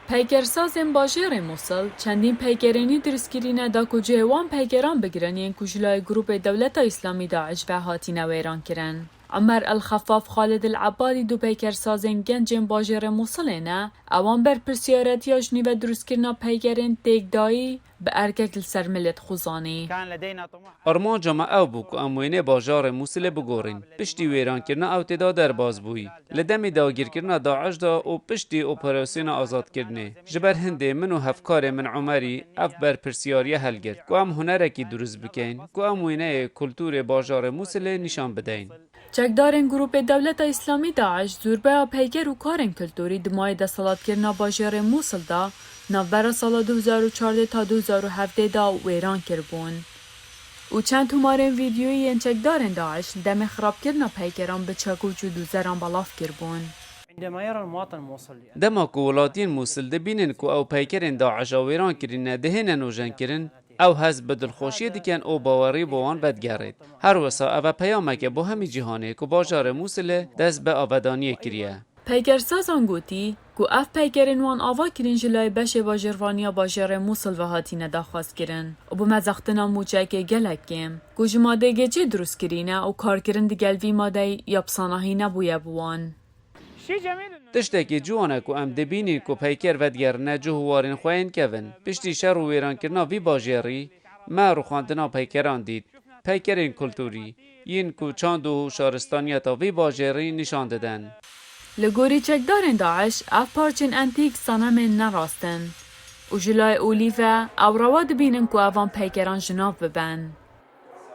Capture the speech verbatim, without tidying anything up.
Peykersazên bajêrê Mûsil çendîn peykerênî dirust kirîne da ku cihê wan peykeran bigirin yên ku ji layê grûpê Dewleta Îslamî DAIŞ ve hatîne wêran kirin. Omer El Xefaf Xalid El Ebadî du peykersazên gencên bajêrê Mûsilê ne, ewan berpirsiyaretiya ji nîve dirustkirina peykerên têkdayî bi erkek li ser milê dixuzanî. Armanca me ew bû ku em wênê bajarê Mûsilê bigorîn. Piştî wêrankirina ew tê de derbas bûyî. Li demê dagirkirina DAIŞ de û piştî operasyona azadkirinê, ji ber hindê min û hevkarê min Omerî ev berpirsiyariye hilgirt ku em hunerekî dirust bikeyn, ku em wêneyê kultûrê bajarê Mûsilê nîşan bideyn. Çekdarên grûpê Dewleta Îslamî DAIŞ zûrbeya peyker û karên kultûrî di mayê desthilatkirina bajêrê Mûsil de navbera sala du hezar û çardeh ta du hezar û hevdeh de wêran kiribûn û çend tomarên vîdyoyî yên çekdarên DAIŞ li demê xirabkirina peykeran bi çekûç û dûzeran belav kiribûn. Dema ku welatiyên Mûsil dibînin ku ew peykerên DAIŞa wêran kirîne dihêne nojenkirin, ew hest bi dilxweşiyê dikin û bawerî bo wan vedigerêt. Her wisa ev e peyameke bo hemî cîhanê ku bajarê Mûsilê dest bi avedaniyê kiriye. Peykersazan gotî ku ev peykerên wan ava kirîn ji layê beşê bajêrvaniya bajêrê Mûsil ve hatîne daxwazkirin û bi mezextina mûçekê gelek kêm ku ji madeyê gêçê dirust kirîne û karkirin digel vî madeyê ya bi sanahî nebûye bi wan. Tiştekî ciwan e ku em dibînîn ku peyker vedigerine cih û warên xwe yên kevin. Piştî şer û wêrankirina vî bajêrî, me rûxandina peykeran dît. Peykerên kultûrî, yên ku çand û şaristaniyeta vî bajêrî nîşan didin. Li gorî çekdarên DAIŞ ev parçên entîk senemên ne rast in û ji layê olî ve ew rewa dibînin ku evan peykeran ji nav bibin.